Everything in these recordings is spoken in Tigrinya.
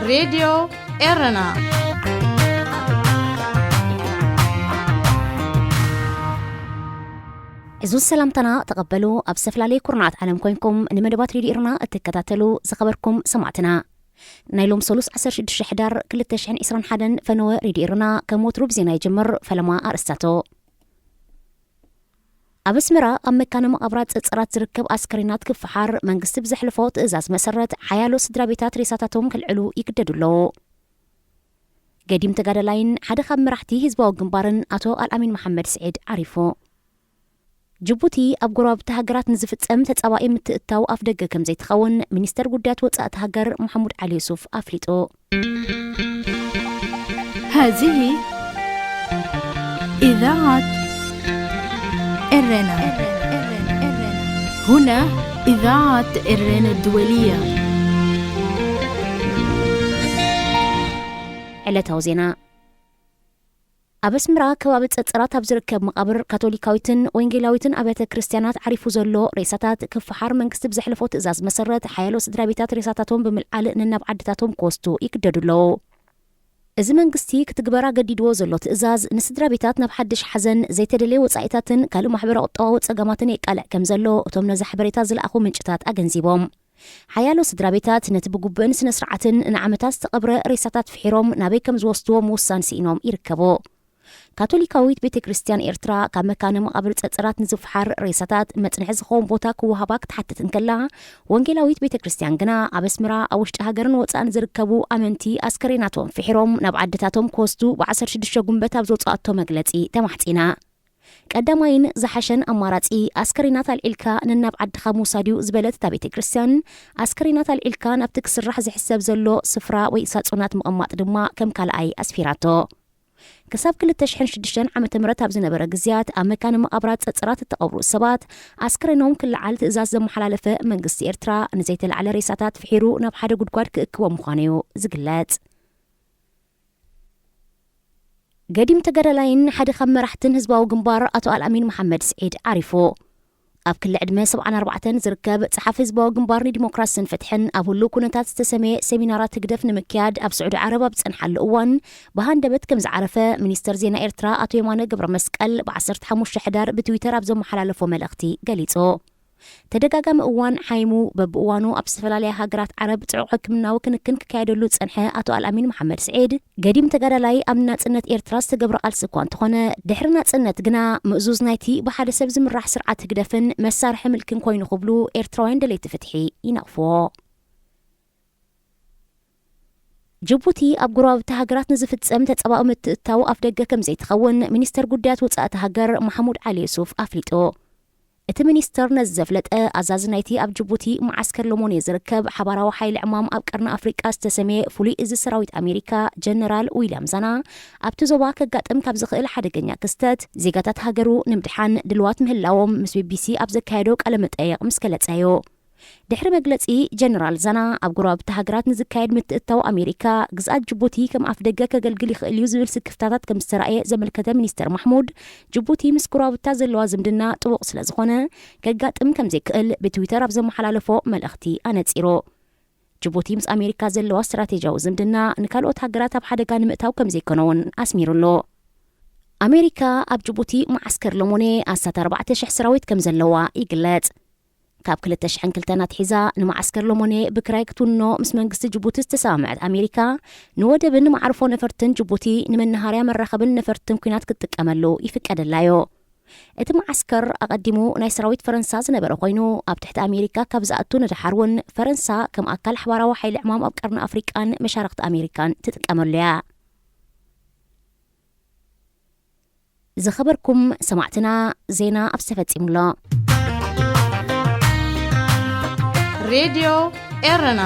ሬድዮ ኤረና። ሕዙዝ ሰላምታና ተቐበሉ። ኣብ ዝተፈላለየ ኩርናዓት ዓለም ኮይንኩም ንመደባት ሬድዮ ኤረና እትከታተሉ ዝኸበርኩም ሰማዕትና፣ ናይ ሎም ሰሉስ ዓሰርተ ሽዱሽተ ሕዳር ክልተ ሽሕን ዕስራን ሓደን ፈነወ ሬድዮ ኤረና ከም ወትሩ ብዜና ይጅምር። ፈለማ ኣርእስታቱ። ኣብ ኣስመራ ኣብ መካነ መቓብራት ጸጸራት ዝርከብ ኣስከሬናት ክፈሓር መንግስቲ ብዘሕለፎ ትእዛዝ መሰረት ሓያሎ ስድራ ቤታት ሬሳታቶም ከልዕሉ ይግደዱ ኣለዉ። ገዲም ተጋዳላይን ሓደ ካብ መራሕቲ ህዝባዊ ግንባርን ኣቶ ኣልኣሚን መሓመድ ስዒድ ዓሪፉ። ጅቡቲ ኣብ ጎረባብቲ ሃገራት ንዝፍጸም ተጻባኢ ምትእትታው ኣፍደገ ከም ዘይትኸውን ሚኒስተር ጉዳያት ወጻእቲ ሃገር መሓሙድ ዓሊ ዩሱፍ ኣፍሊጡ። هذه إذاعة إرنا. هنا إذاعة إرنا الدولية. ዕለታዊ ዜና። ኣብ ኣስመራ ከባቢ ጸጸራት ኣብ ዝርከብ መቓብር ካቶሊካዊትን ወንጌላዊትን ኣብያተ ክርስቲያናት ዓሪፉ ዘሎ ሬሳታት ክፈሓር መንግስቲ ብዘሕለፎ ትእዛዝ መሰረት ሓያሎ ስድራ ቤታት ሬሳታቶም ብምልዓል ነናብ ዓድታቶም ክወስዱ ይግደዱ ኣለዉ። እዚ መንግስቲ ክትግበር ኣገዲድዎ ዘሎ ትእዛዝ ንስድራ ቤታት ናብ ሓድሽ ሓዘን፣ ዘይተደለየ ወጻኢታትን ካልእ ማሕበረ ቁጠባዊ ጸገማትን የቃልዕ ከም ዘሎ እቶም ነዚ ሓበሬታ ዝለኣኹ ምንጭታት ኣገንዚቦም። ሓያሎ ስድራ ቤታት ነቲ ብግቡእን ስነ ስርዓትን ንዓመታት ዝተቐብረ ሬሳታት ፍሒሮም ናበይ ከም ዝወስድዎ ምውሳን ስኢኖም ይርከቡ። ካቶሊካዊት ቤተ ክርስቲያን ኤርትራ ካብ መካነ መቓብር ጸጸራት ንዝፈሓር ሬሳታት መጽንሒ ዝኸውን ቦታ ክወሃባ ክትሓትት እንከላ፣ ወንጌላዊት ቤተ ክርስቲያን ግና ኣብ ኣስመራ ኣብ ውሽጢ ሃገርን ወጻእን ዝርከቡ ኣመንቲ ኣስከሬናቶም ፍሒሮም ናብ ዓድታቶም ክወስዱ ብ ዓሰርተ ሽዱሽተ ጉንበት ኣብ ዘውጽኣቶ መግለጺ ተማሕጺና። ቀዳማይን ዝሓሸን ኣማራጺ ኣስከሬናት ኣልዒልካ ነናብ ዓድኻ ምውሳድ እዩ ዝበለት እታ ቤተ ክርስቲያን፣ ኣስከሬናት ኣልዒልካ ናብቲ ክስራሕ ዝሕሰብ ዘሎ ስፍራ ወይ ሳጹናት ምቕማጥ ድማ ከም ካልኣይ ኣስፊራቶ። ክሳብ ክልተ ሽሕን ሽዱሽተን ዓመተ ምህረት ኣብ ዝነበረ ግዝያት ኣብ መካነ መቓብራት ጸጸራት እተቐብሩ ሰባት ኣስከሬኖም ክለዓል ትእዛዝ ዘመሓላለፈ መንግስቲ ኤርትራ፣ ንዘይተላዕለ ሬሳታት ፍሒሩ ናብ ሓደ ጉድጓድ ክእክቦ ምዃኑ እዩ ዝግለጽ። ገዲም ተጋዳላይን ሓደ ካብ መራሕትን ህዝባዊ ግንባር ኣቶ ኣልኣሚን መሓመድ ስዒድ ዓሪፉ። ኣብ ክሊ ዕድመ ሰብዓን ኣርባዕተን ዝርከብ ጸሓፊ ህዝባዊ ግንባር ንዲሞክራስን ፍትሕን ኣብ ህሉው ኩነታት ዝተሰመየ ሴሚናራት ህግደፍ ንምክያድ ኣብ ስዑዲ ዓረብ ኣብ ዝጸንሓሉ እዋን ብሃንደበት ከም ዝዓረፈ ሚኒስተር ዜና ኤርትራ ኣቶ የማነ ገብረ መስቀል ብ ዓሰርተ ሓሙሽተ ሕዳር ብትዊተር ኣብ ዘመሓላለፎ መልእኽቲ ገሊጹ። ተደጋጋሚ እዋን ሓይሙ በብእዋኑ ኣብ ዝተፈላለያ ሃገራት ዓረብ ጽዑቕ ሕክምናዊ ክንክን ክካየደሉ ዝጸንሐ ኣቶ ኣልኣሚን መሓመድ ስዒድ፣ ገዲም ተጋዳላይ ኣብ ናጽነት ኤርትራ ዝተገብረ ቃልሲ እኳ እንተኾነ፣ ድሕሪ ናጽነት ግና ምእዙዝ ናይቲ ብሓደ ሰብ ዝምራሕ ስርዓት ህግደፍን መሳርሒ ምልክን ኮይኑ ክብሉ ኤርትራውያን ደለይቲ ፍትሒ ይነቕፍዎ። ጅቡቲ ኣብ ጎረባብቲ ሃገራት ንዝፍጸም ተጻባኢ ምትእትታው ኣፍደገ ከም ዘይትኸውን ሚኒስተር ጉዳያት ወጻእቲ ሃገር ማሕሙድ ዓሊ ዩሱፍ ኣፍሊጡ። እቲ ሚኒስተር ነዚ ዘፍለጠ ኣዛዚ ናይቲ ኣብ ጅቡቲ መዓስከር ሎሞኔ ዝርከብ ሓባራዊ ሓይሊ ዕማም ኣብ ቀርኒ ኣፍሪቃ ዝተሰመየ ፍሉይ እዚ ሰራዊት ኣሜሪካ ጀነራል ዊልያም ዛና ኣብቲ ዞባ ከጋጥም ካብ ዝኽእል ሓደገኛ ክስተት ዜጋታት ሃገሩ ንምድሓን ድልዋት ምህላዎም ምስ ቢቢሲ ኣብ ዘካየዶ ቃለ መጠየቕ ምስ ገለጸ እዩ። ድሕሪ መግለጺ ጀነራል ዛና፣ ኣብ ጎረባብቲ ሃገራት ንዝካየድ ምትእትታው ኣሜሪካ ግዝኣት ጅቡቲ ከም ኣፍደገ ከገልግል ይኽእል እዩ ዝብል ስክፍታታት ከም ዝተራእየ ዘመልከተ ሚኒስተር ማሕሙድ፣ ጅቡቲ ምስ ጎረባብታ ዘለዋ ዝምድና ጥቡቕ ስለ ዝኾነ ከጋጥም ከም ዘይክእል ብትዊተር ኣብ ዘመሓላለፎ መልእኽቲ ኣነጺሩ። ጅቡቲ ምስ ኣሜሪካ ዘለዋ ስትራቴጂያዊ ዝምድና ንካልኦት ሃገራት ኣብ ሓደጋ ንምእታው ከም ዘይኮነ እውን ኣስሚሩሉ። ኣሜሪካ ኣብ ጅቡቲ መዓስከር ሎሞኔ ኣስታት ኣርባዕተ ሽሕ ሰራዊት ከም ዘለዋ ይግለጽ። ካብ ክልተ ሽሕን ክልተን ኣትሒዛ ንመዓስከር ሎሞኔ ብክራይ ክትውንኖ ምስ መንግስቲ ጅቡቲ ዝተሰማምዐት ኣሜሪካ፣ ንወደብን መዓርፎ ነፈርትን ጅቡቲ ንመነሃርያ መራኸብን ነፈርትን ኲናት ክትጥቀመሉ ይፍቀደላዮ። እቲ መዓስከር ኣቐዲሙ ናይ ሰራዊት ፈረንሳ ዝነበረ ኮይኑ፣ ኣብ ትሕቲ ኣሜሪካ ካብ ዝኣቱ ንደሓር እውን ፈረንሳ ከም ኣካል ሓባራዊ ሓይሊ ዕማም ኣብ ቀርኒ ኣፍሪቃን መሻርኽቲ ኣሜሪካን ትጥቀመሉ እያ። ዝኸበርኩም ሰማዕትና፣ ዜና ኣብዚ ተፈጺሙ ኣሎ። ሬድዮ ኤረና።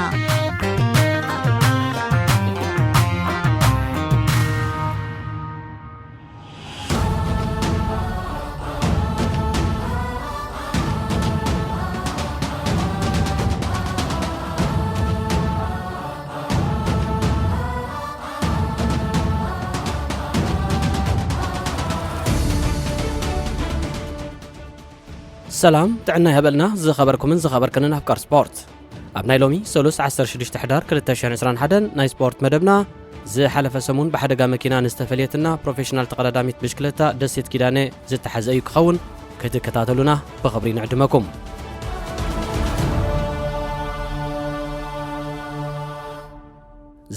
ሰላም ጥዕና ይሃበልና ዝኸበርኩምን ዝኸበርክንን ኣፍቃር ስፖርት። ኣብ ናይ ሎሚ ሰሉስ ዓሰርተ ሽዱሽተ ሕዳር ክልተ ሽሕን ዕስራን ሓደን ናይ ስፖርት መደብና፣ ዝሓለፈ ሰሙን ብሓደጋ መኪና ንዝተፈልየትና ፕሮፌሽናል ተቐዳዳሚት ብሽክለታ ደሴት ኪዳነ ዝተሓዘ እዩ ክኸውን። ክትከታተሉና ብኽብሪ ንዕድመኩም።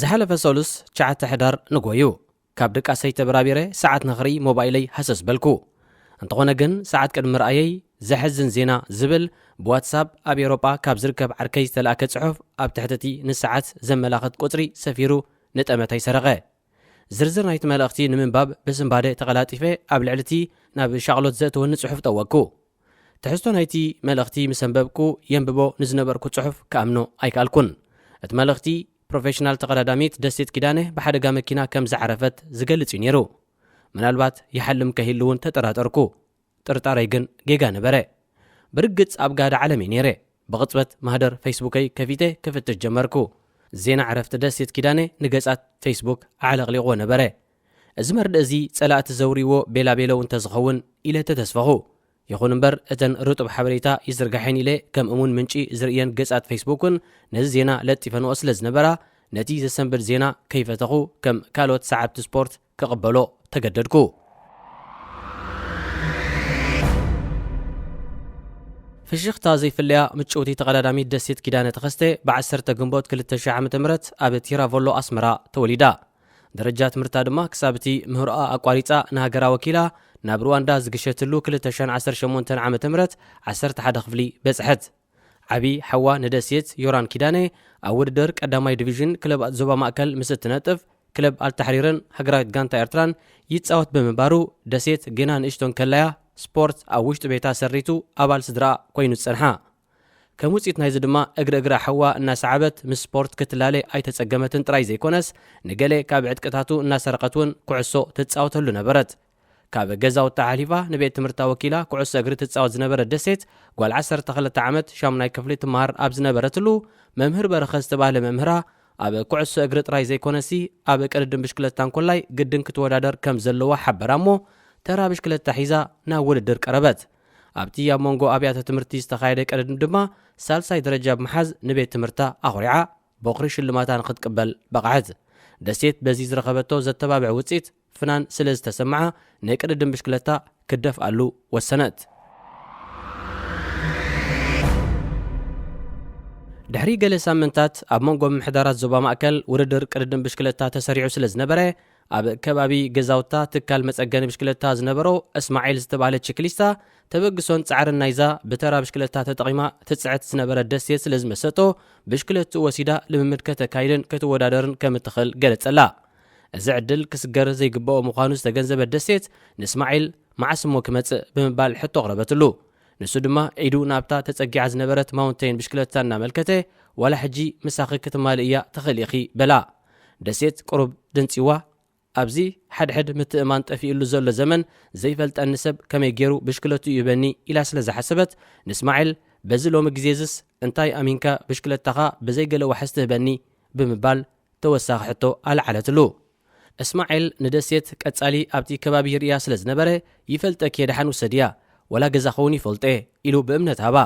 ዝሓለፈ ሰሉስ ትሽዓተ ሕዳር ንጎዩ ካብ ድቃሰይ ተበራቢረ ሰዓት ንኽርኢ ሞባይለይ ሃሰስ በልኩ። እንተኾነ ግን ሰዓት ቅድሚ ርኣየይ ዘሕዝን ዜና ዝብል ብዋትሳፕ ኣብ ኤውሮጳ ካብ ዝርከብ ዓርከይ ዝተላእከ ጽሑፍ ኣብ ትሕቲ እቲ ንሰዓት ዘመላኽት ቁጽሪ ሰፊሩ ንጠመተይ ሰረቐ። ዝርዝር ናይቲ መልእኽቲ ንምንባብ ብስንባደ ተቐላጢፈ ኣብ ልዕሊ እቲ ናብ ሻቕሎት ዘእትወኒ ጽሑፍ ጠወቅኩ። ትሕዝቶ ናይቲ መልእኽቲ ምስ ኣንበብኩ የንብቦ ንዝነበርኩ ጽሑፍ ክኣምኖ ኣይከኣልኩን። እቲ መልእኽቲ ፕሮፌሽናል ተቐዳዳሚት ደሴት ኪዳነ ብሓደጋ መኪና ከም ዝዓረፈት ዝገልጽ እዩ ነይሩ። ምናልባት ይሓልም ከይህሉ እውን ተጠራጠርኩ። ጥርጣረይ ግን ጌጋ ነበረ። ብርግጽ ኣብ ጋዳ ዓለም እየ ነይረ። ብቕጽበት ማህደር ፌስቡከይ ከፊተ ክፍትሽ ጀመርኩ። ዜና ዕረፍቲ ደሴት ኪዳነ ንገጻት ፌስቡክ ኣዕለቕሊቕዎ ነበረ። እዚ መርድእ እዚ ጸላእቲ ዘውርይዎ ቤላቤለው እንተዝኸውን ኢለ ተተስፈኹ። ይኹን እምበር እተን ርጡብ ሓበሬታ ይዝርጋሐን ኢለ ከም እሙን ምንጪ ዝርእየን ገጻት ፌስቡክን ነዚ ዜና ለጢፈንኦ ስለ ዝነበራ፣ ነቲ ዘሰንብድ ዜና ከይፈተኹ ከም ካልኦት ሰዓብቲ ስፖርት ክቕበሎ ተገደድኩ። ፍሽኽታ ዘይፍለያ ምጭውቲ ተቐዳዳሚት ደሴት ኪዳነ ተኸስተ ብዓሰርተ ግንቦት ክልተ ሺሕ ዓመተ ምህረት ኣብ ቲራቮሎ ኣስመራ ተወሊዳ። ደረጃ ትምህርታ ድማ ክሳብ እቲ ምህሮኣ ኣቋሪጻ ንሃገራ ወኪላ ናብ ሩዋንዳ ዝግሸትሉ ክልተ ሽሕን ዓሰርተ ሸሞንተን ዓመተ ምህረት ዓሰርተ ሓደ ክፍሊ በጽሐት። ዓቢ ሓዋ ንደሴት ዮራን ኪዳነ ኣብ ውድድር ቀዳማይ ዲቪዥን ክለባት ዞባ ማእከል ምስ እትነጥፍ፣ ክለብ ኣልታሕሪርን ሃገራዊት ጋንታ ኤርትራን ይጻወት ብምንባሩ፣ ደሴት ጌና ንእሽቶ እንከላያ ስፖርት ኣብ ውሽጢ ቤታ ሰሪቱ ኣባል ስድራኣ ኮይኑ ዝጸንሓ። ከም ውጽኢት ናይዚ ድማ እግሪ እግራ ሓዋ እናሰዓበት ምስ ስፖርት ክትላለ ኣይተጸገመትን ጥራይ ዘይኮነስ፣ ንገለ ካብ ዕጥቅታቱ እናሰረቐት እውን ኩዕሶ ትጻወተሉ ነበረት። ካብ ገዛውታ ሓሊፋ ንቤት ትምህርታ ወኪላ ኩዕሶ እግሪ ትጻወት ዝነበረት ደሴት፣ ጓል ዓሰርተ ክልተ ዓመት ሻሙናይ ክፍሊ ትመሃር ኣብ ዝነበረትሉ፣ መምህር በረኸ ዝተባህለ መምህራ ኣብ ኩዕሶ እግሪ ጥራይ ዘይኮነሲ ኣብ ቅድድም ብሽክለታ እንኮላይ ግድን ክትወዳደር ከም ዘለዋ ሓበራ እሞ፣ ተራ ብሽክለታ ሒዛ ናብ ውድድር ቀረበት። ኣብቲ ኣብ መንጎ ኣብያተ ትምህርቲ ዝተኻየደ ቅድድም ድማ ሳልሳይ ደረጃ ብምሓዝ ንቤት ትምህርታ ኣኹሪዓ፣ ቦኽሪ ሽልማታ ንኽትቅበል በቕዐት። ደሴት በዚ ዝረኸበቶ ዘተባብዕ ውጽኢት ፍናን ስለ ዝተሰምዓ፣ ንቅድድም ብሽክለታ ክትደፍኣሉ ወሰነት። ድሕሪ ገለ ሳምንታት ኣብ መንጎ ምምሕዳራት ዞባ ማእከል ውድድር ቅድድም ብሽክለታ ተሰሪዑ ስለ ዝነበረ፣ ኣብ ከባቢ ገዛውታ ትካል መጸገኒ ብሽክለታ ዝነበሮ እስማዒል ዝተባህለ ቺክሊስታ፣ ተበግሶን ጻዕርን ናይዛ ብተራ ብሽክለታ ተጠቒማ ትጽዕት ዝነበረት ደሴት ስለ ዝመሰጦ፣ ብሽክለትኡ ወሲዳ ልምምድ ከተካይድን ክትወዳደርን ከም እትኽእል ገለጸላ። እዚ ዕድል ክስገር ዘይግብኦ ምዃኑ ዝተገንዘበት ደሴት፣ ንእስማዒል መዓስ እሞ ክመጽእ ብምባል ሕቶ ኣቕረበትሉ። ንሱ ድማ ኢዱ ናብታ ተጸጊዓ ዝነበረት ማውንቴን ብሽክለታ እናመልከተ፣ ዋላ ሕጂ ምሳኺ ክትማልእ እያ ትኽእሊ ኢኺ በላ። ደሴት ቁሩብ ደንጺዋ፣ ኣብዚ ሓድሕድ ምትእማን ጠፊኡሉ ዘሎ ዘመን ዘይፈልጠኒ ሰብ ከመይ ገይሩ ብሽክለቱ ይህበኒ ኢላ ስለ ዝሓሰበት፣ ንእስማዒል በዚ ሎሚ ግዜ እዝስ እንታይ ኣሚንካ ብሽክለታኻ ብዘይ ገለ ዋሕስ ትህበኒ ብምባል ተወሳኺ ሕቶ ኣልዓለትሉ። እስማዒል ንደሴት ቀጻሊ ኣብቲ ከባቢ ይርእያ ስለ ዝነበረ፣ ይፈልጠኪ እየ ደሓን ውሰድያ፣ ወላ ገዛኺ እውን ይፈልጦ እየ ኢሉ ብእምነት ሃባ።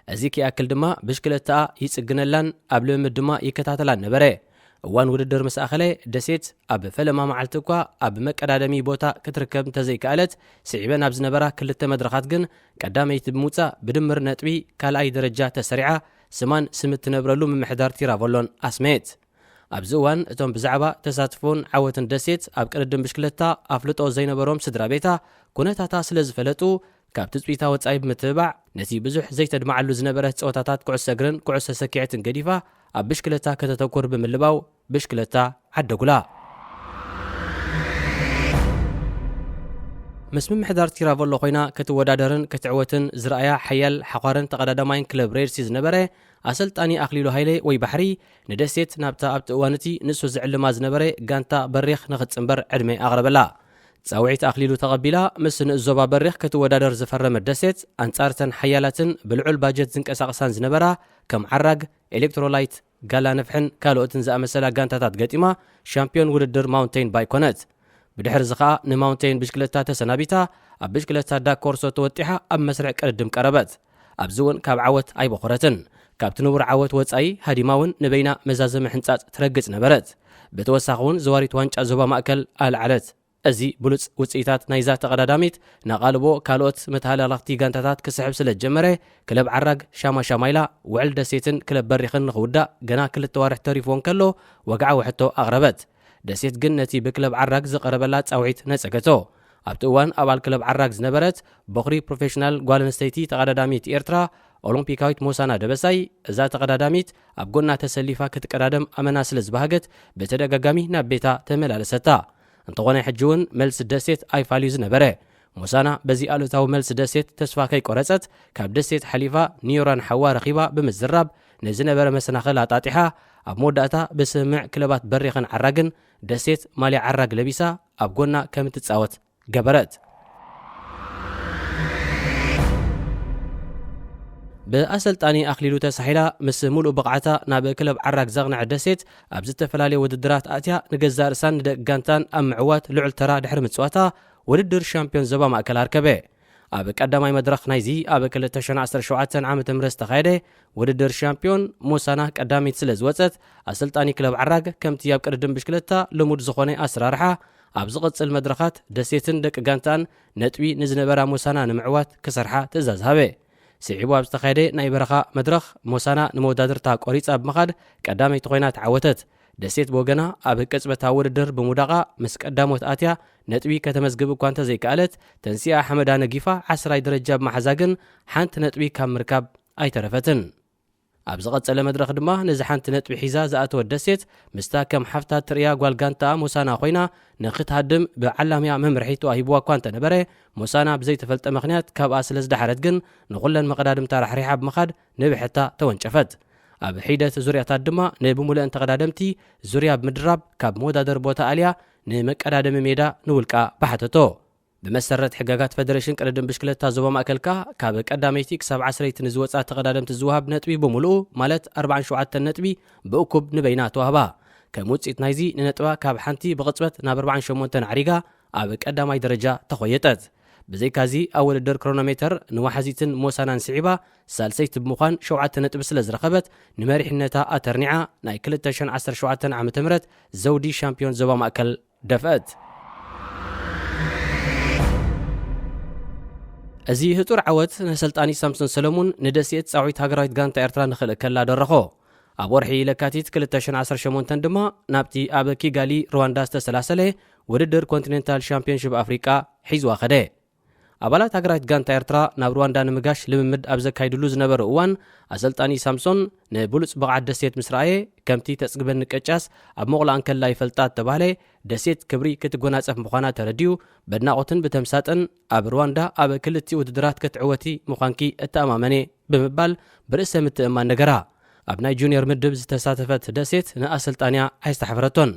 እዚ ከይኣክል ድማ ብሽክለታኣ ይጽግነላን ኣብ ልምምድ ድማ ይከታተላን ነበረ። እዋን ውድድር ምስ ኣኸለ ደሴት ኣብ ፈለማ መዓልቲ እኳ ኣብ መቀዳደሚ ቦታ ክትርከብ እንተዘይከኣለት፣ ስዒበን ኣብ ዝነበራ ክልተ መድረኻት ግን ቀዳመይቲ ብምውጻእ ብድምር ነጥቢ ካልኣይ ደረጃ ተሰሪዓ ስማን ስም እትነብረሉ ምምሕዳር ቲራቮሎን ኣስመየት። ኣብዚ እዋን እቶም ብዛዕባ ተሳትፎን ዓወትን ደሴት ኣብ ቅድድም ብሽክለታ ኣፍልጦ ዘይነበሮም ስድራ ቤታ ኩነታታ ስለ ዝፈለጡ፣ ካብ ትጽቢታ ወጻኢ ብምትብባዕ ነቲ ብዙሕ ዘይተድማዓሉ ዝነበረት ጸወታታት ኩዕሶ እግርን ኩዕሶ ሰኪዐትን ገዲፋ ኣብ ብሽክለታ ከተተኩር ብምልባው ብሽክለታ ዓደጉላ። ምስ ምምሕዳር ቲራቮሎ ኮይና ክትወዳደርን ክትዕወትን ዝረኣያ ሓያል ሓዃርን ተቐዳዳማይን ክለብ ሬድሲ ዝነበረ ኣሰልጣኒ ኣኽሊሉ ሃይለ ወይ ባሕሪ፣ ንደሴት ናብታ ኣብቲ እዋን እቲ ንሱ ዝዕልማ ዝነበረ ጋንታ በሪኽ ንኽትጽንበር ዕድመ ኣቕረበላ። ጻውዒት ኣኽሊሉ ተቐቢላ ምስ ንእስ ዞባ በሪኽ ክትወዳደር ዝፈረመት ደሴት፣ ኣንጻር እተን ሓያላትን ብልዑል ባጀት ዝንቀሳቐሳን ዝነበራ ከም ዓራግ፣ ኤሌክትሮላይት፣ ጋላ ነፍሕን ካልኦትን ዝኣመሰላ ጋንታታት ገጢማ ሻምፒዮን ውድድር ማውንቴን ባይክ ኮነት። ብድሕሪ እዚ ኸኣ ንማውንቴን ብሽክለታ ተሰናቢታ፣ ኣብ ብሽክለታ ዳክ ኮርሶ ተወጢሓ ኣብ መስርዕ ቅድድም ቀረበት። ኣብዚ እውን ካብ ዓወት ኣይበኾረትን። ካብቲ ንቡር ዓወት ወጻኢ ሃዲማ እውን ንበይና መዛዘሚ ሕንጻጽ ትረግጽ ነበረት። ብተወሳኺ እውን ዘዋሪት ዋንጫ ዞባ ማእከል ኣልዓለት። እዚ ብሉጽ ውጽኢታት ናይዛ ተቐዳዳሚት ንቓልቦ ካልኦት መተሃላላኽቲ ጋንታታት ክስሕብ ስለ ዝጀመረ፣ ክለብ ዓራግ ሻማሻማ ኢላ ውዕል ደሴትን ክለብ በሪኽን ንኽውዳእ ገና ክልተ ዋርሕ ተሪፍዎ እንከሎ ወግዓዊ ሕቶ ኣቕረበት። ደሴት ግን ነቲ ብክለብ ዓራግ ዝቐረበላ ጻውዒት ነጸገቶ። ኣብቲ እዋን ኣባል ክለብ ዓራግ ዝነበረት በኹሪ ፕሮፌሽናል ጓል ኣንስተይቲ ተቐዳዳሚት ኤርትራ ኦሎምፒካዊት ሞሳና ደበሳይ፣ እዛ ተቐዳዳሚት ኣብ ጎና ተሰሊፋ ክትቀዳደም ኣመና ስለ ዝበሃገት ብተደጋጋሚ ናብ ቤታ ተመላለሰታ። እንተኾነ ሕጂ እውን መልሲ ደሴት ኣይፋልዩ ዝነበረ። ሞሳና በዚ ኣሉታዊ መልሲ ደሴት ተስፋ ከይቆረጸት ካብ ደሴት ሓሊፋ ንዮራን ሓዋ ረኺባ ብምዝራብ ንዝነበረ መሰናኽል ኣጣጢሓ ኣብ መወዳእታ ብስምምዕ ክለባት በሪኽን ዓራግን ደሴት ማልያ ዓራግ ለቢሳ ኣብ ጎና ከም እትጻወት ገበረት። ብኣሰልጣኒ ኣኽሊሉ ተሳሒላ ምስ ሙሉእ ብቕዓታ ናብ ክለብ ዓራግ ዘቕንዐ ደሴት ኣብ ዝተፈላለዩ ውድድራት ኣትያ ንገዛእ ርእሳን ንደቂ ጋንታን ኣብ ምዕዋት ልዑል ተራ ድሕሪ ምጽዋታ ውድድር ሻምፒዮን ዞባ ማእከል ኣርከበ። ኣብ ቀዳማይ መድረኽ ናይዚ ኣብ ክልተ ሽሕን ዓሰርተ ሸውዓተን ዓመተ ምህረት ዝተኻየደ ውድድር ሻምፒዮን ሞሳና ቀዳሚት ስለ ዝወጸት ኣሰልጣኒ ክለብ ዓራግ ከምቲ ኣብ ቅድድም ብሽክለታ ልሙድ ዝኾነ ኣሰራርሓ ኣብ ዝቕጽል መድረኻት ደሴትን ደቂ ጋንታን ነጥቢ ንዝነበራ ሞሳና ንምዕዋት ክሰርሓ ትእዛዝ ሃበ። ስዒቡ ኣብ ዝተኻየደ ናይ በረኻ መድረኽ ሞሳና ንመወዳድርታ ቆሪጻ ብምኻድ ቀዳመይቲ ኮይና ተዓወተት። ደሴት ብወገና ኣብ ቅጽበታዊ ውድድር ብምውዳቓ ምስ ቀዳሞት ኣትያ ነጥቢ ከተመዝግብ እኳ እንተዘይከኣለት ተንሲኣ ሓመዳ ነጊፋ ዓስራይ ደረጃ ብምሓዛ ግን ሓንቲ ነጥቢ ካብ ምርካብ ኣይተረፈትን። ኣብ ዝቐጸለ መድረኽ ድማ ነዚ ሓንቲ ነጥቢ ሒዛ ዝኣተወት ደሴት ምስታ ከም ሓፍታ ትርእያ ጓል ጋንታኣ ሞሳና ኮይና ንክትሃድም ብዓላምያ መምርሒ ተዋሂብዋ እኳ እንተነበረ ሞሳና ብዘይተፈልጠ ምኽንያት ካብኣ ስለ ዝደሓረት ግን ንኹለን መቐዳድምታ ራሕሪሓ ብምኻድ ንብሕታ ተወንጨፈት። ኣብ ሒደት ዙርያታት ድማ ንብምሉእን ተቐዳደምቲ ዙርያ ብምድራብ ካብ መወዳደሪ ቦታ ኣልያ ንመቀዳደሚ ሜዳ ንውልቃ ባሓተቶ። ብመሰረት ሕጋጋት ፈደሬሽን ቅድድም ብሽክለታ ዞባ ማእከል ከኣ ካብ ቀዳመይቲ ክሳብ ዓስረይቲ ንዝወጻ ተቐዳደምቲ ዝወሃብ ነጥቢ ብምሉኡ ማለት ኣርባዓን ሸውዓተን ነጥቢ ብእኩብ ንበይና ተዋህባ። ከም ውጽኢት ናይዚ ንነጥባ ካብ ሓንቲ ብቕጽበት ናብ ኣርባዓን ሸሞንተን ዓሪጋ ኣብ ቀዳማይ ደረጃ ተኾየጠት። ብዘይካዚ ኣብ ውድድር ክሮኖሜተር ንዋሓዚትን ሞሳናን ስዒባ ሳልሰይቲ ብምዃን ሸውዓተ ነጥቢ ስለ ዝረኸበት ንመሪሕነታ ኣተርኒዓ ናይ ክልተ ሽሕን ዓሰርተ ሸውዓተን ዓመተ ምህረት ዘውዲ ሻምፒዮን ዞባ ማእከል ደፍአት። እዚ ህጹር ዓወት ንኣሰልጣኒ ሳምሶን ሰለሙን ንደሴት ጻዊት ሃገራዊት ጋንታ ኤርትራ ንኽልእከላ ደረኾ። ኣብ ወርሒ ለካቲት ክልተ ሽሕን ዓሰርተ ሸሞንተን ድማ ናብቲ ኣብ ኪጋሊ ሩዋንዳ ዝተሰላሰለ ውድድር ኮንቲኔንታል ሻምፒዮንሺፕ ኣፍሪቃ ሒዝዋ ኸደ። ኣባላት ሃገራዊት ጋንታ ኤርትራ ናብ ሩዋንዳ ንምጋሽ ልምምድ ኣብ ዘካይድሉ ዝነበረ እዋን ኣሰልጣኒ ሳምሶን ንብሉጽ ብቕዓት ደሴት ምስ ረኣየ ከምቲ ተጽግበኒ ቅጫስ ኣብ ሞቕላ እንከላ ይፈልጣ እተባህለ ደሴት ክብሪ ክትጎናጸፍ ምዃና ተረዲኡ በድናቖትን ብተምሳጥን ኣብ ሩዋንዳ ኣብ ክልቲኡ ውድድራት ክትዕወቲ ምዃንኪ እተኣማመነ ብምባል ብርእሰ ምትእምማን ነገራ። ኣብ ናይ ጁኒየር ምድብ ዝተሳተፈት ደሴት ንኣሰልጣንያ ኣይስተሓፈረቶን።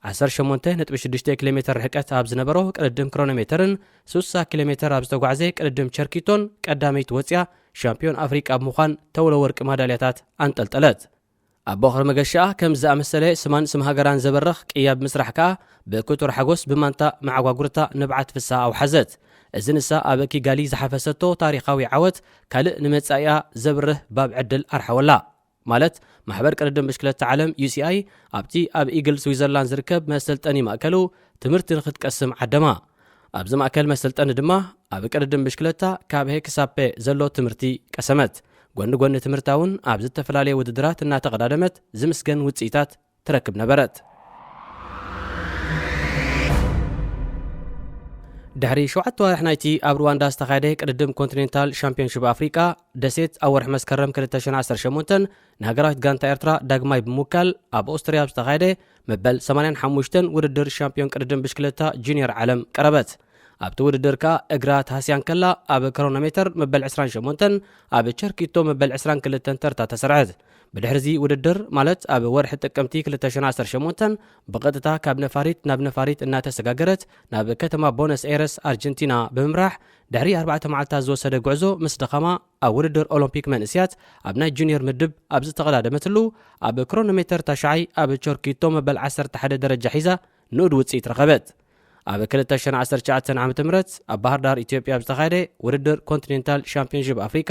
ዓሰርተ ሸሞንተ ነጥቢ ሽዱሽተ ኪሎ ሜተር ርሕቀት ኣብ ዝነበሮ ቅድድም ክሮኖሜተርን ስሳ ኪሎ ሜተር ኣብ ዝተጓዕዘ ቅድድም ቸርኪቶን ቀዳመይቲ ወፅያ ሻምፒዮን ኣፍሪቃ ብምዃን ተውሎ ወርቂ ማዳልያታት ኣንጠልጠለት። ኣብ ቦኽሪ መገሻኣ ከም ዝኣመሰለ ስማን ስም ሃገራን ዘበርኽ ቅያ ብምስራሕ ከኣ ብክቱር ሓጎስ ብማንታ መዓጓጉርታ ንብዓት ፍስሃ ኣውሓዘት። እዚ ንሳ ኣብ ኪጋሊ ዝሓፈሰቶ ታሪኻዊ ዓወት ካልእ ንመጻኢኣ ዘብርህ ባብ ዕድል ኣርሓወላ። ማለት ማሕበር ቅድድም ብሽክለታ ዓለም ዩ ሲ ኣይ ኣብቲ ኣብ ኢግል ስዊዘርላንድ ዝርከብ መሰልጠኒ ማእከሉ ትምህርቲ ንክትቀስም ዓደማ። ኣብዚ ማእከል መሰልጠኒ ድማ ኣብ ቅድድም ብሽክለታ ካብ ሄ ክሳብ ፔ ዘሎ ትምህርቲ ቀሰመት። ጎኒ ጎኒ ትምህርታ እውን ኣብ ዝተፈላለየ ውድድራት እናተቐዳደመት ዝምስገን ውፅኢታት ትረክብ ነበረት። ድሕሪ ሸውዓተ ዋርሕ ናይቲ ኣብ ሩዋንዳ ዝተኻየደ ቅድድም ኮንቲኔንታል ሻምፒዮንሺፕ ኣፍሪቃ ደሴት ኣብ ወርሒ መስከረም ክልተ ሽሕን ዓሰርተ ሸሞንተን ንሃገራዊት ጋንታ ኤርትራ ዳግማይ ብምውካል ኣብ ኦስትርያ ኣብ ዝተኻየደ መበል ሰማንያን ሓሙሽተን ውድድር ሻምፒዮን ቅድድም ብሽክለታ ጁኒየር ዓለም ቀረበት። ኣብቲ ውድድር ከኣ እግራ ተሃስያ እንከላ ኣብ ክሮኖሜተር መበል ዕስራን ሸሞንተን ኣብ ቸርኪቶ መበል ዕስራን ክልተን ተርታ ተሰርዐት። ብድሕሪዚ ውድድር ማለት ኣብ ወርሒ ጥቅምቲ ክልተ ሽሕን ዓሰርተ ሸሞንተን ብቐጥታ ካብ ነፋሪት ናብ ነፋሪት እናተሰጋገረት ናብ ከተማ ቦነስ ኤረስ ኣርጀንቲና ብምምራሕ ድሕሪ ኣርባዕተ መዓልታት ዝወሰደ ጉዕዞ ምስ ደኸማ ኣብ ውድድር ኦሎምፒክ መንእስያት ኣብ ናይ ጁኒየር ምድብ ኣብ ዝተቐዳደመትሉ ኣብ ክሮኖሜተር ታሽዓይ ኣብ ቸርኪቶ መበል ዓሰርተ ሓደ ደረጃ ሒዛ ንኡድ ውፅኢት ረኸበት። ኣብ ክልተ ሽሕን ዓሰርተ ትሽዓተን ዓመተ ምህረት ኣብ ባህር ዳር ኢትዮጵያ ኣብ ዝተኻየደ ውድድር ኮንቲኔንታል ሻምፒዮንሺፕ ኣፍሪቃ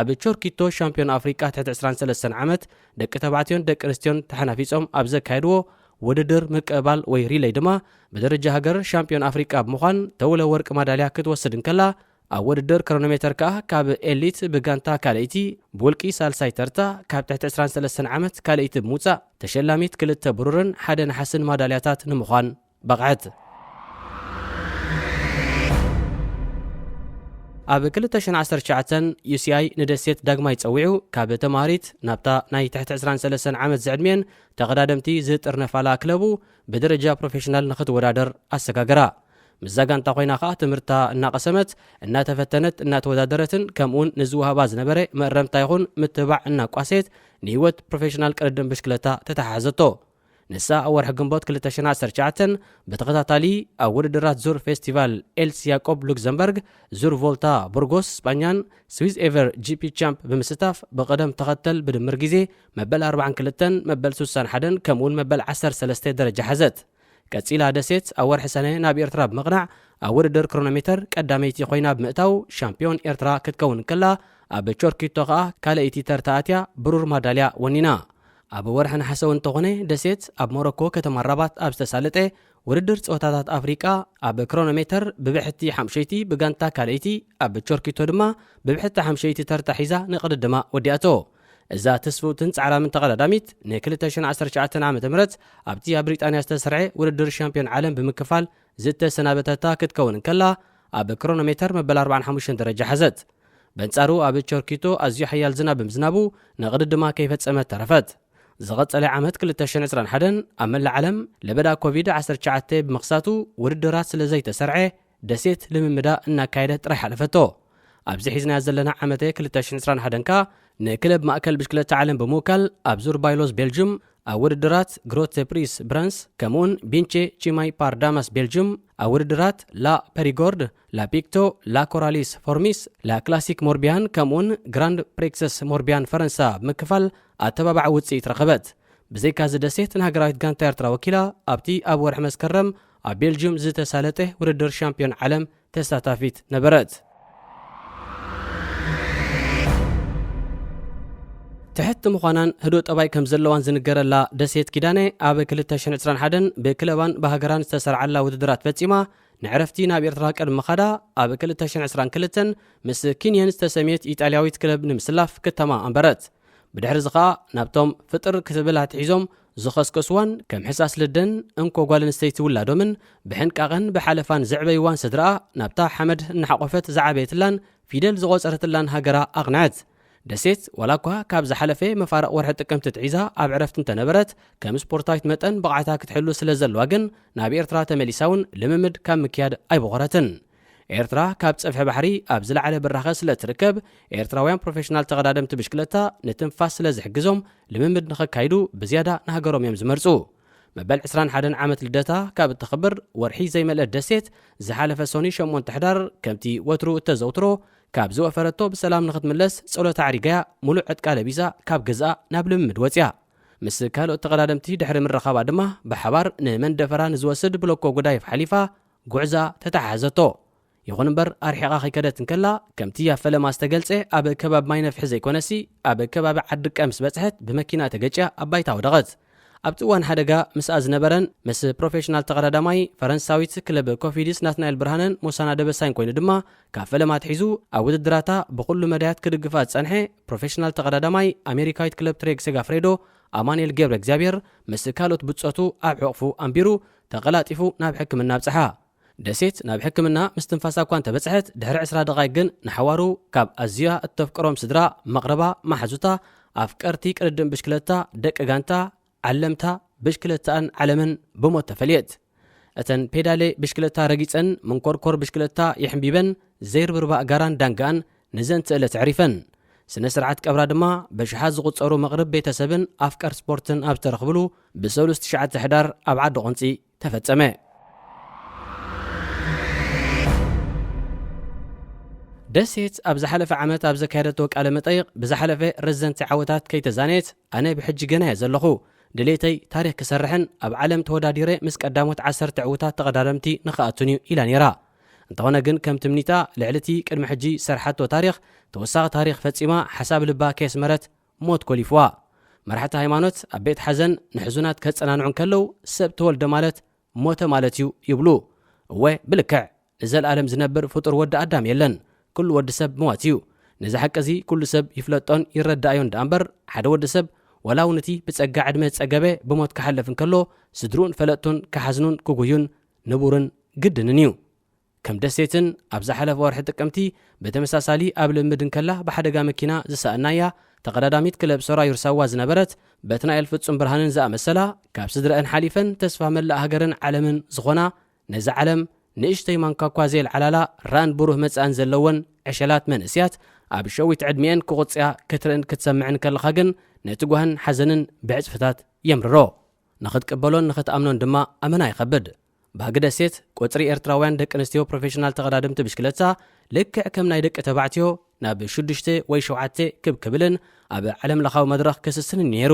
ኣብ ቾርኪቶ ሻምፒዮን ኣፍሪቃ ትሕቲ ዕስራን ሰለስተን ዓመት ደቂ ተባዕትዮን ደቂ ኣንስትዮን ተሓናፊጾም ኣብ ዘካየድዎ ውድድር ምቅባል ወይ ሪለይ ድማ ብደረጃ ሃገር ሻምፒዮን ኣፍሪቃ ብምዃን ተውለ ወርቂ ማዳልያ ክትወስድ እንከላ፣ ኣብ ውድድር ክሮኖሜተር ከኣ ካብ ኤሊት ብጋንታ ካልኣይቲ፣ ብውልቂ ሳልሳይ ተርታ፣ ካብ ትሕቲ ዕስራን ሰለስተን ዓመት ካልኣይቲ ብምውጻእ ተሸላሚት ክልተ ብሩርን ሓደ ነሓስን ማዳልያታት ንምዃን በቕዐት። ኣብ ክልተ ሽሕን ዓሰርተ ትሽዓተን ዩሲኣይ ንደሴት ዳግማይ ጸዊዑ ካብ ተማሃሪት ናብታ ናይ ትሕቲ ዕስራን ሰለስተን ዓመት ዝዕድሜን ተቐዳደምቲ ዝጥርነፋላ ክለቡ ብደረጃ ፕሮፌሽናል ንኽትወዳደር ኣሰጋገራ። ምስዛ ጋንታ ኮይና ከኣ ትምህርታ እናቐሰመት፣ እናተፈተነት፣ እናተወዳደረትን ከምኡውን ንዝወሃባ ዝነበረ መእረምታ ይኹን ምትባዕ እናቋሰየት ንህይወት ፕሮፌሽናል ቅድድም ብሽክለታ ተተሓሓዘቶ። ንሳ ኣብ ወርሒ ግንቦት ክልተ ሽሕን ዓሰርተ ትሽዓተን ብተኸታታሊ ኣብ ውድድራት ዙር ፌስቲቫል ኤልስ ያቆብ ሉክዘምበርግ፣ ዙር ቮልታ ቡርጎስ ስጳኛን ስዊዝ ኤቨር ጂፒ ቻምፕ ብምስታፍ ብቕደም ተኸተል ብድምር ግዜ መበል ኣርባዓን ክልተን መበል ስሳን ሓደን ከምኡውን መበል ዓሰርተ ሰለስተ ደረጃ ሓዘት። ቀጺላ ደሴት ኣብ ወርሒ ሰነ ናብ ኤርትራ ብምቕናዕ ኣብ ውድድር ክሮኖሜተር ቀዳመይቲ ኮይና ብምእታው ሻምፒዮን ኤርትራ ክትከውን ከላ፣ ኣብ ቾርኪቶ ከኣ ካልኣይቲ ተርታ ኣትያ ብሩር ማዳልያ ወኒና። ኣብ ወርሒ ነሓሰ እውን እንተኾነ ደሴት ኣብ ሞሮኮ ከተማ ራባት ኣብ ዝተሳለጠ ውድድር ጸወታታት ኣፍሪቃ ኣብ ክሮኖሜተር ብብሕቲ ሓምሸይቲ ብጋንታ ካልኣይቲ፣ ኣብ ቾርኪቶ ድማ ብብሕቲ ሓምሸይቲ ተርታ ሒዛ ንቕድድማ ወዲኣቶ። እዛ ትስፍውትን ጻዕራምን ተቐዳዳሚት ን ክልተ ሽሕን ዓሰርተ ትሽዓተን ዓመተ ምህረት ኣብቲ ኣብ ብሪጣንያ ዝተሰርዐ ውድድር ሻምፒዮን ዓለም ብምክፋል ዝተሰናበተታ ክትከውን እንከላ፣ ኣብ ክሮኖሜተር መበል ኣርባዓን ሓሙሽተን ደረጃ ሓዘት። በንጻሩ ኣብ ቸርኪቶ ኣዝዩ ሓያል ዝናብ ብምዝናቡ ንቕድድማ ከይፈጸመት ተረፈት። ዝቐጸለ ዓመት ክልተ ሽሕን ዕስራን ሓደን ኣብ መላእ ዓለም ለበዳ ኮቪድ ዓሰርተ ትሽዓተ ብምኽሳቱ ውድድራት ስለ ዘይተሰርዐ ደሴት ልምምዳ እናካየደት ጥራይ ሓለፈቶ። ኣብዚ ሒዝናዮ ዘለና ዓመተ ክልተ ሽሕን ዕስራን ሓደን ከኣ ንክለብ ማእከል ብሽክለታ ዓለም ብምውካል ኣብ ዙር ባይሎስ ቤልጅም ኣብ ውድድራት ግሮተ ፕሪስ ብራንስ ከምኡውን ቢንቼ ቺማይ ፓርዳማስ ቤልጅም ኣብ ውድድራት ላ ፐሪጎርድ፣ ላ ፒክቶ፣ ላ ኮራሊስ ፎርሚስ፣ ላ ክላሲክ ሞርቢያን ከምኡውን ግራንድ ፕሬክሰስ ሞርቢያን ፈረንሳ ብምክፋል ኣተባባዒ ውጽኢት ረኸበት። ብዘይካዚ ደሴት ንሃገራዊት ጋንታ ኤርትራ ወኪላ ኣብቲ ኣብ ወርሒ መስከረም ኣብ ቤልጅም ዝተሳለጠ ውድድር ሻምፒዮን ዓለም ተሳታፊት ነበረት። ትሕቲ ምዃናን ህዱእ ጠባይ ከም ዘለዋን ዝንገረላ ደሴት ኪዳነ ኣብ ክልተ ሽሕን ዕስራን ሓደን ብክለባን ብሃገራን ዝተሰርዓላ ውድድራት ፈጺማ ንዕረፍቲ ናብ ኤርትራ ቅድሚ ምኻዳ ኣብ ክልተ ሽሕን ዕስራን ክልተን ምስ ኪንየን ዝተሰምየት ኢጣልያዊት ክለብ ንምስላፍ ክተማ ኣንበረት። ብድሕሪ እዚ ኸኣ ናብቶም ፍጥር ክትብል ኣትሒዞም ዝኸስከስዋን ከም ሕሳስ ልደን እንኮ ጓል ኣንስተይቲ ውላዶምን ብሕንቃቐን ብሓለፋን ዘዕበይዋን ስድራኣ ናብታ ሓመድ እናሓቖፈት ዝዓበየትላን ፊደል ዝቖጸረትላን ሃገራ ኣቕንዐት። ደሴት ዋላ እኳ ካብ ዝሓለፈ መፋርቕ ወርሒ ጥቅምቲ ትሒዛ ኣብ ዕረፍቲ እንተነበረት፣ ከም ስፖርታዊት መጠን ብቕዓታ ክትሕሉ ስለ ዘለዋ ግን ናብ ኤርትራ ተመሊሳ እውን ልምምድ ካብ ምክያድ ኣይቦኸረትን። ኤርትራ ካብ ጸፍሒ ባሕሪ ኣብ ዝለዓለ ብራኸ ስለ እትርከብ፣ ኤርትራውያን ፕሮፌሽናል ተቐዳደምቲ ብሽክለታ ንትንፋስ ስለ ዝሕግዞም ልምምድ ንኸካይዱ ብዝያዳ ንሃገሮም እዮም ዝመርጹ። መበል ዕስራን ሓደን ዓመት ልደታ ካብ እተኽብር ወርሒ ዘይመልአት ደሴት፣ ዝሓለፈ ሶኒ ሸሞንተ ሕዳር ከምቲ ወትሩ እተዘውትሮ ካብ ዝወፈረቶ ብሰላም ንኽትምለስ ጸሎት ኣዕሪጋያ፣ ሙሉእ ዕጥቃ ለቢሳ ካብ ገዝኣ ናብ ልምምድ ወጽያ። ምስ ካልኦት ተቐዳደምቲ ድሕሪ ምርኻባ ድማ ብሓባር ንመንደፈራ ንዝወስድ ብሎኮ ጉዳይፍ ሓሊፋ ጉዕዛ ተተሓሓዘቶ። ይኹን እምበር ኣርሒቓ ከይከደት እንከላ ከምቲ ኣብ ፈለማ ዝተገልጸ ኣብ ከባቢ ማይ ነፍሒ ዘይኮነሲ ኣብ ከባቢ ዓዲ ቀ ምስ በጽሐት ብመኪና ተገጭያ ኣብ ባይታ ወደቐት። ኣብቲ እዋን ሓደጋ ምስኣ ዝነበረን ምስ ፕሮፌሽናል ተቐዳዳማይ ፈረንሳዊት ክለብ ኮፊዲስ ናትናኤል ብርሃነን ሞሳና ደበሳይን ኮይኑ ድማ ካብ ፈለማ ኣትሒዙ ኣብ ውድድራታ ብኹሉ መዳያት ክድግፋ ዝጸንሐ ፕሮፌሽናል ተቐዳዳማይ ኣሜሪካዊት ክለብ ትሬግ ሴጋፍሬዶ ኣማኑኤል ገብረ እግዚኣብሔር ምስ ካልኦት ብጾቱ ኣብ ሕቑፉ ኣንቢሩ ተቐላጢፉ ናብ ሕክምና ኣብጽሓ። ደሴት ናብ ሕክምና ምስትንፋሳ እኳ እንተበጽሐት፣ ድሕሪ ዕስራ ደቓይቅ ግን ንሓዋሩ ካብ ኣዝያ እተፍቅሮም ስድራ፣ መቕረባ፣ መሓዙታ፣ ኣፍቀርቲ ቅድድም ብሽክለታ፣ ደቂ ጋንታ፣ ዓለምታ ብሽክለታኣን ዓለምን ብሞት ተፈልየት። እተን ፔዳሌ ብሽክለታ ረጊጸን፣ መንኮርኮር ብሽክለታ የሕንቢበን፣ ዘይርብርባ ኣእጋራን ዳንጋኣን ንዘንትእለት ኣዕሪፈን። ስነ ስርዓት ቀብራ ድማ ብሽሓት ዝቑጸሩ መቕርብ ቤተሰብን ኣፍቀር ስፖርትን ኣብ ዝተረኽብሉ ብሰሉስ ትሽዓተ ሕዳር ኣብ ዓዲ ቁንጺ ተፈጸመ። ደሴት ኣብ ዝሓለፈ ዓመት ኣብ ዘካየደቶ ቃለ መጠይቕ፣ ብዝሓለፈ ረዘንቲ ዓወታት ከይተዛነየት፣ ኣነ ብሕጂ ገና እየ ዘለኹ። ድሌተይ ታሪኽ ክሰርሕን ኣብ ዓለም ተወዳዲረ ምስ ቀዳሞት ዓሰርተ ዕዉታት ተቐዳደምቲ ንኽኣቱን እዩ ኢላ ነይራ። እንተኾነ ግን ከም ትምኒታ ልዕሊ እቲ ቅድሚ ሕጂ ዝሰርሓቶ ታሪኽ ተወሳኺ ታሪኽ ፈጺማ ሓሳብ ልባ ከየስመረት ሞት ኮሊፍዋ። መራሕቲ ሃይማኖት ኣብ ቤት ሓዘን ንሕዙናት ከጸናንዑ እንከለዉ፣ ሰብ ተወልደ ማለት ሞተ ማለት እዩ ይብሉ። እወ፣ ብልክዕ ንዘለኣለም ዝነብር ፍጡር ወዲ ኣዳም የለን። ኩሉ ወዲ ሰብ መዋት እዩ። ነዚ ሓቂ እዚ ኩሉ ሰብ ይፍለጦን ይረዳእዮን ደኣ እምበር፣ ሓደ ወዲ ሰብ ዋላ እውን እቲ ብጸጋ ዕድመ ዝጸገበ ብሞት ክሓልፍ እንከሎ፣ ስድርኡን ፈለጥቱን ክሓዝኑን ክጉዩን ንቡርን ግድንን እዩ። ከም ደሴትን ኣብ ዝሓለፈ ወርሒ ጥቅምቲ ብተመሳሳሊ ኣብ ልምምድ እንከላ ብሓደጋ መኪና ዝሰኣናያ ተቐዳዳሚት ክለብ ሶራ ዩርሳዋ ዝነበረት በትናኤል ፍጹም ብርሃንን ዝኣመሰላ ካብ ስድረአን ሓሊፈን ተስፋ መላእ ሃገርን ዓለምን ዝኾና ነዚ ዓለም ንእሽተይ ማንኳኳ ዘየልዓላላ ራን ብሩህ መጻእን ዘለወን ዕሸላት መንእስያት ኣብ ሸዊት ዕድሚኤን ክቑጽያ ክትርእን ክትሰምዕን ከለኻ ግን ነቲ ጓህን ሓዘንን ብዕጽፍታት የምርሮ። ንኽትቅበሎን ንኽትኣምኖን ድማ ኣመና ይኸብድ። ባህጊ ደሴት ቁጽሪ ኤርትራውያን ደቂ ኣንስትዮ ፕሮፌሽናል ተቐዳደምቲ ብሽክለታ ልክዕ ከም ናይ ደቂ ተባዕትዮ ናብ ሽዱሽተ ወይ ሸውዓተ ክብ ክብልን ኣብ ዓለም ለኻዊ መድረኽ ክስስንን ነይሩ።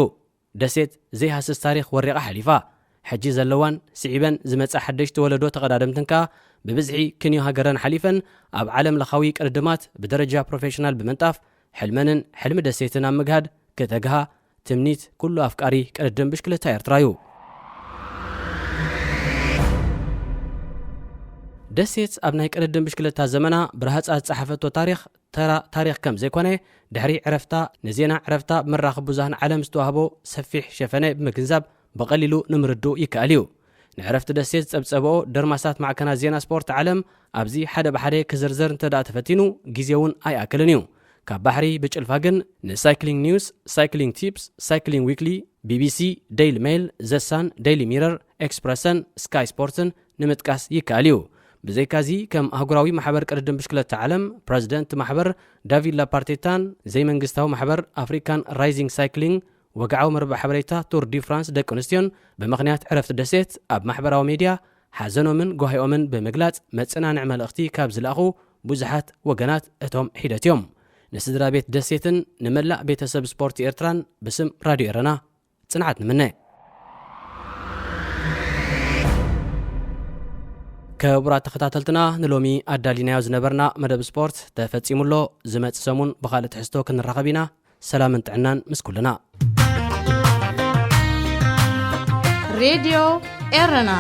ደሴት ዘይሃስስ ታሪኽ ወሪቓ ሓሊፋ። ሕጂ ዘለዋን ስዒበን ዝመጻ ሓደሽቲ ወለዶ ተቐዳደምትን ከኣ ብብዝሒ ክንዮ ሃገረን ሓሊፈን ኣብ ዓለም ለኻዊ ቅድድማት ብደረጃ ፕሮፌሽናል ብምንጣፍ ሕልመንን ሕልሚ ደሴትን ኣብ ምግሃድ ክተግሃ ትምኒት ኩሉ ኣፍቃሪ ቅድድም ብሽክለታ ኤርትራ እዩ። ደሴት ኣብ ናይ ቅድድም ብሽክለታ ዘመና ብረሃጻ ዝጸሓፈቶ ታሪኽ ተራ ታሪኽ ከም ዘይኮነ ድሕሪ ዕረፍታ ንዜና ዕረፍታ ብመራኸቢ ብዙሃን ዓለም ዝተዋህቦ ሰፊሕ ሸፈነ ብምግንዛብ ብቐሊሉ ንምርድኡ ይከኣል እዩ። ንዕረፍቲ ደሴት ዝጸብጸብኦ ደርማሳት ማዕከናት ዜና ስፖርት ዓለም ኣብዚ ሓደ ብሓደ ክዝርዘር እንተ ደኣ ተፈቲኑ ግዜ እውን ኣይኣክልን እዩ። ካብ ባሕሪ ብጭልፋ ግን ንሳይክሊንግ ኒውስ፣ ሳይክሊንግ ቲፕስ፣ ሳይክሊንግ ዊክሊ፣ ቢቢሲ፣ ዴይሊ ሜይል፣ ዘሳን፣ ዴይሊ ሚረር፣ ኤክስፕረሰን ስካይ ስፖርትን ንምጥቃስ ይከኣል እዩ። ብዘይካዚ ከም ኣህጉራዊ ማሕበር ቅድድም ብሽክለታ ዓለም ፕረዚደንት ማሕበር ዳቪድ ላፓርቴታን ዘይመንግስታዊ ማሕበር ኣፍሪካን ራይዚንግ ሳይክሊንግ ወግዓዊ መርበብ ሓበሬታ ቱር ዲ ፍራንስ ደቂ ኣንስትዮን ብምኽንያት ዕረፍቲ ደሴት ኣብ ማሕበራዊ ሜድያ ሓዘኖምን ጓሂኦምን ብምግላጽ መጸናንዒ መልእኽቲ ካብ ዝለኣኹ ብዙሓት ወገናት እቶም ሒደት እዮም። ንስድራ ቤት ደሴትን ንመላእ ቤተሰብ ስፖርት ኤርትራን ብስም ራድዮ ኤረና ጽንዓት ንምነ። ክቡራት ተኸታተልትና ንሎሚ ኣዳሊናዮ ዝነበርና መደብ ስፖርት ተፈጺሙ ኣሎ። ዝመጽእ ሰሙን ብኻልእ ትሕዝቶ ክንራኸብ ኢና። ሰላምን ጥዕናን ምስ ኩልና። ሬድዮ ኤረና